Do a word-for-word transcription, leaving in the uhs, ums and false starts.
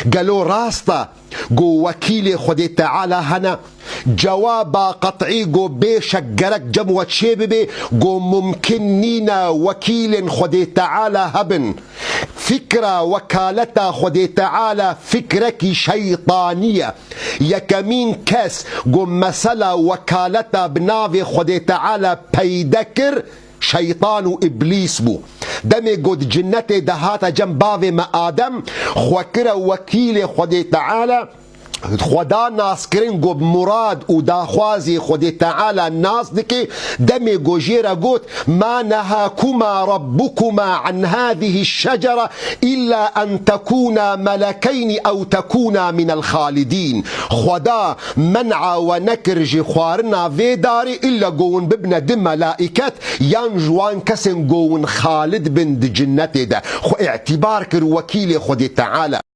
Gelo rast e ku wekîlê Xwedê Teala hene? Cewaba qet'î ku bê şek gerek cem we çê bibe ku mumkin nîne wekîlên Xwedê Teala hebin. Fikra wekaleta Xwedê Teala fikrekî şeytanî ye. Yekemîn kes ku mesela wekaleta bi navê Xwedê Teala peyde kir, şeytan û îblîs bû. Demê ku di cinnetê de hate cem bavê me Adem, xwe kire wekîlê Xwedê Teala, Xweda nas kirin ku murad û daxwazê Xwedê Teala nas dike, demê ku jê re got, "Ma nehakuma rabbukuma an hâzihi şecere illa en tekûna melekeyni ew tekûna minel xalidîn." Xweda men'a we nekir ji xwarina vê darê, illa ku hûn bibine di melaiket, yan ji wan kesên ku hûn xalid bin di cinnetê de. Xwe îtîbar kir wekîlê Xwedê Teala.